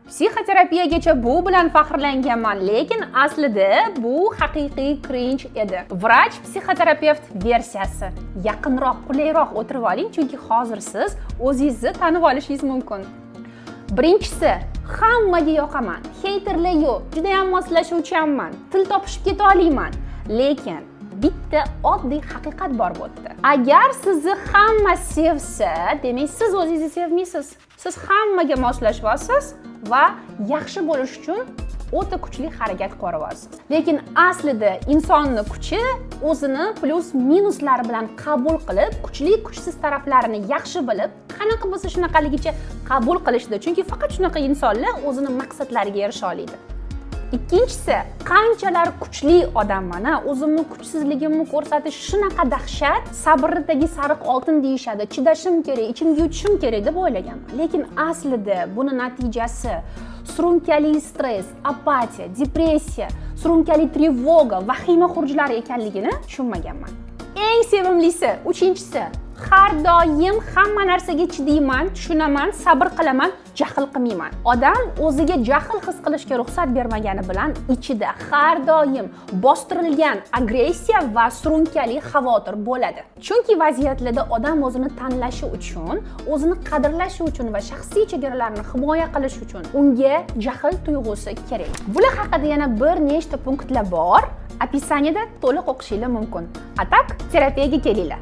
Psixoterapiyagacha bu bilan faxrlanganman, lekin aslida bu haqiqiy cringe edi. Vrach psixoterapevt versiyasi. Yaqinroq, qulayroq o'tirib oling, chunki hozir siz o'zingizni tanib olishingiz mumkin. Birinchisi, hammaga yoqaman. Хейтер lar yo'q, juda ham moslashuvchanman, til topishib keta olmayman. Lekin bitta oddiy haqiqat bor bu yerda. Agar sizni hamma sevsa, demak, siz o'zingizni sevmaysiz. Siz hammaga moslashyapsiz va yaxshi bo'lish uchun o'ta kuchli harakat qilyapsiz. Lekin aslida insonni kuchi o'zini plyus minuslari bilan qabul qilib, kuchli, kuchsiz taraflarini yaxshi bilib, qanaqa bo'lsa shunaqaligicha qabul qilishda. Chunki faqat shunaqa insonlar o'zini maqsadlariga erisha oladi. Ikkinchisi, qanchalar kuchli odamman, a, o'zimni kuchsizligimni ko'rsatish shunaqa dahshat, sabrdagi sariq oltin deyishadi, chidashim kerak, ichimga yutishim kerak deb o'ylaganman. Lekin aslida buni natijasi surunkali stress, apatiya, depressiya, surunkali тревога, vahima xurujlari ekanligini tushunmaganman. Eng sevimlisi, uchinchisi, har doim hamma narsaga chidayman, tushunaman, sabr qilaman, jahl qilmayman. Odam o'ziga jahl his qilishga ruxsat bermagani bilan ichida har doim bostirilgan agressiya va surunkali xavotir bo'ladi. Chunki vaziyatlarda odam o'zini tanlashi uchun, o'zini qadrlashi uchun va shaxsiy chegaralarini himoya qilish uchun unga jahl tuyg'usi kerak. Bular haqida yana bir nechta punktlar bor. Описание da to'liq o'qishinglar mumkin. А так, terapiyaga kelinglar.